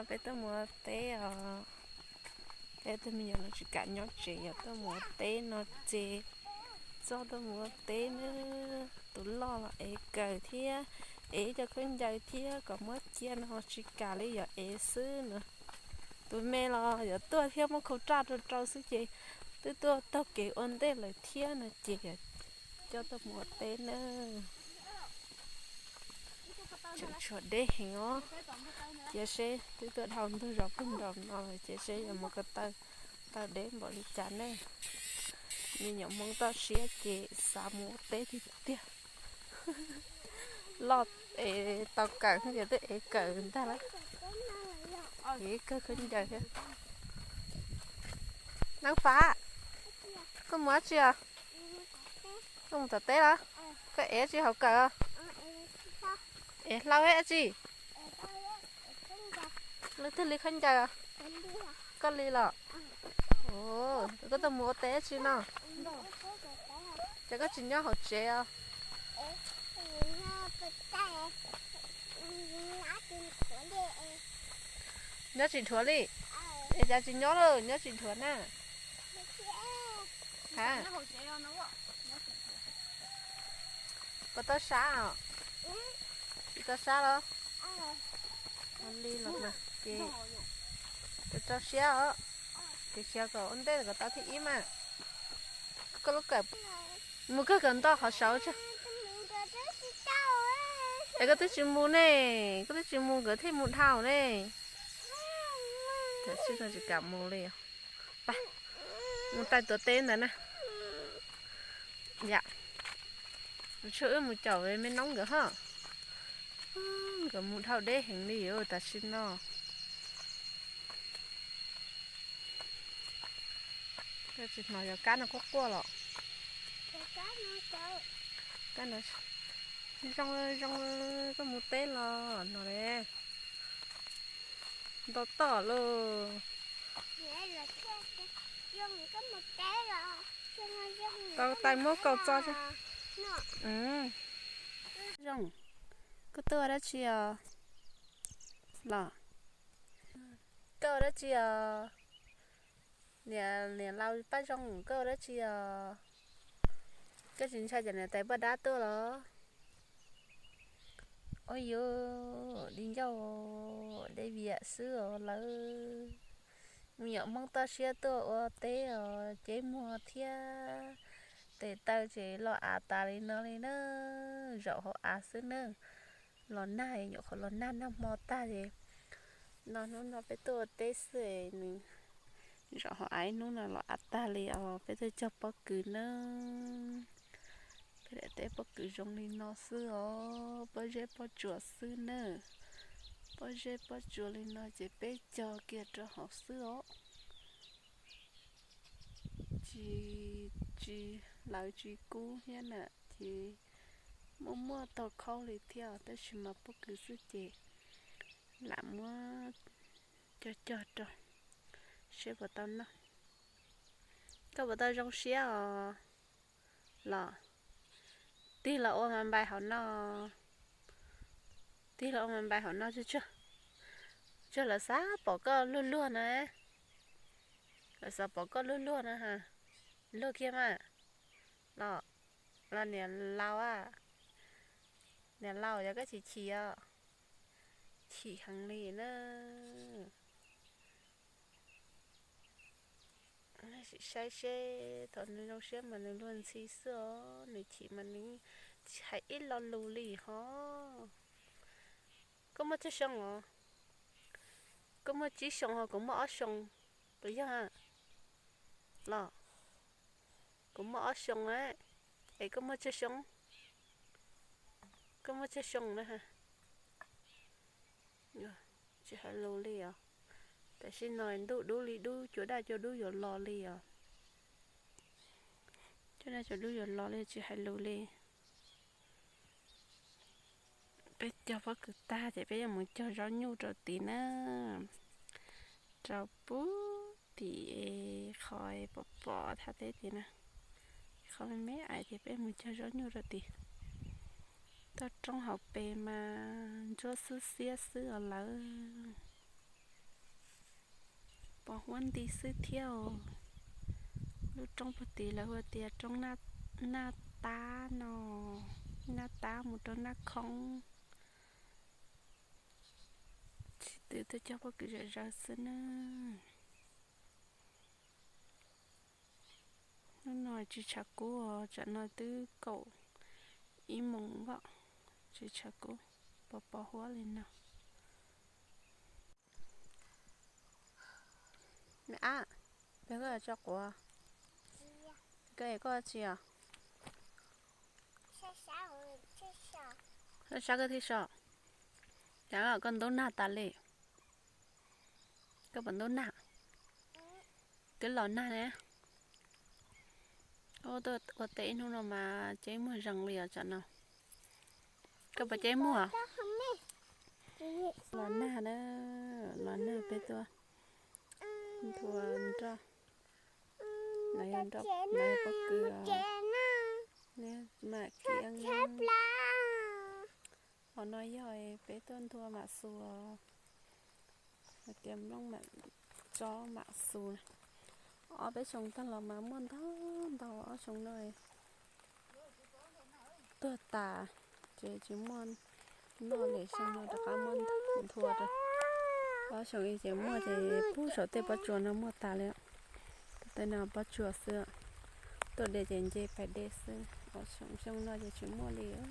Peb tuaj mus ua teb os. Peb tug me nyuam no tsis kam nyob tsev, yog tuaj mus ua teb no ces txog tuaj mus ua teb na. Tus loj los ev kawm thiab, ev cov khaub ncaws thiab kom muab cia no tsis kam li, yog ev xwb na. Tus me los yuav tuaj thiab muab khu raj rau rau xwb ces twb tuaj taug kev ua ntej lawm thiab no ces coj tuaj mus ua teb na. Tseem tshuav deb heev os. Cia seb twb tuaj dhau ntug zos puag nraum no lawm ces seb yuav mus ko taw, taw deb npaum li cas ne. Me nyuam Hmoob toj siab ces xav mus ua teb tiag tiag. Loj es tau kawm ces twb ev kawm ntag lawm. Ev kawg khaub ncaws thiab. Neeb Fav, koj mus dab tsi os? Koj mus tom teb los? Koj ev dab tsi hauv kawm os? Ev hlau thiab dab tsi? Leej twg li khaub ncaws os? Koj li los? Koj tuaj mus ua teb dab tsi no? Ces koj tsis nyob hauv tsev os? Nyob tsis dhuav li? Es cas tsis nyob lawm, nyob tsis dhuav na? Ha? Puas tau sab os? Tsis tau sab los? Ua li los mas ces rau siab os. Tiam sis kom ua ntej kom tau thib ib mas. Koj lub kawm mus kawg kom nto qhov saud tso. Es koj twb tsis mus ne, koj twb tsis mus nkawd thiaj mus dhau ne. Tam sim no tsis kam mus li os. Pab, mus taij tuav teb ntawd na. Yam, tshuav wb mus caum me noob nkawd ho. Nkawd mus dhau deb heev li tam sim no. Koj tsis hnov cov kab no quaj quaj los? Kab no, zoo zoo, koj mus teb los no le. Nto toj lauj. Tau tais muab kaus txo. Zoo, koj tuaj ua dab tsi os? Los, koj ua dab tsi os? Niam, niam laus Paj Zoo, koj ua dab tsi os? Koj tsis ntshai cov niam tais poj dab tuaj los? Ua yuv, di ncauj, dej viam xwb os lawv. Me nyuam Hmoob toj siab tuaj ua teb os, ceb muag thiab tes taw ces los av tas li no li na. Zaum hauv av xwb na. Los nag, nyuam qhuav los nag nag hmo tag ces no hnub no peb tuaj ua teb xwb es nws zaum hauv av ib hnub no los av tag li os. Peb tuaj cog pob kws na. Peb daim teb pob kws zoo li no xwb os, pob zeb pob tsuas xwb na. Pob zeb pob tsuas li no ces peb cog kiag rau hauv xwb os. Tsis, tsis, lawv tsis kub thiab na, ces muaj muaj tau khaub li thiab, tab sis mas pob kws xwb ces lam muab cog cog rau seb puas tau noj. Koj puas tau zoo siab os? Los, tig los ua mas npais hauv no. Tig los ua mas npais hauv no tsuag tsuag, lawv xav pom koj luag luag na. Lawv xav pom koj luag luag na ha. Luag kiag mas. Los, los niam laus a, niam laus yog koj chim chim os. Chim heev li na. Sim saib seb thaum nws zoo siab mas nws luag ntxhi xwb os, nws chim mas nws tsis hais ib lo lus li ho. Koj muaj tsawg xyoo os? Koj muaj tsib xyoo ho kuv muaj ob xyoo, puas yog? Los, kuv muaj ob xyoo, es koj muaj tsawg xyoo? Koj muaj tsawg xyoo na? Tsis hais lus li os. Tam sim no ntuj dub li dub, cua daj cua dub yuav los li os. Cua daj cua dub yuav los li, tsis hais lus li. Peb cog pob kws tag ces peb yuav mus cog zaub nyuj rau tid na. Rau puag tim qhov pom pom thaj teb tid na. Qhov me me ais ces peb mus cog zaub nyuj rau tid. Toj roob hauv pes mas ntsuab xwb xiab xwb os lawv. Muab nti xwb thiab. Lub roob puag tim lawv hu tias roob Naj Tab no, Naj Tab mus rau Naj Khoob. Tsis twv tuaj cog pob kws zom zaws xwb na. Hnub no tsis tshav kub os, tsam no twb kaum ib moos npaj, tsis tshav kub, pos pos huab li no. Me ab, peb koj tso quav, koj es koj tsis os? Sab sab koj thiaj so, cas koj ntub nag tas li? Koj puas ntub nag? Twb los nag ne. Tuaj ua teb ib hnub no mas ceb muag zees li os tsam no. Koj puas ceb muag? Los nag na, los nag peb tuaj nthua nroj, los yog nroj, los yog pob kws, mam kiab. Hom no yog peb tuaj nthua mam xus, hais tias nplooj mam tsob mam xus. Ob peb xyoo tag los mas muaj ntau ntau, ob xyoo no tuag tas ces tsis muaj noj li, xyoo no rov qab muaj nthua rau. Ob xyoo ib ces muaj ces pub saum tej pob tsuas no muaj tas li. Tej no pob tsuas xwb, tuaj de ces nce pais de xwb. Ob xyoo, xyoo no ces tsis muaj li os.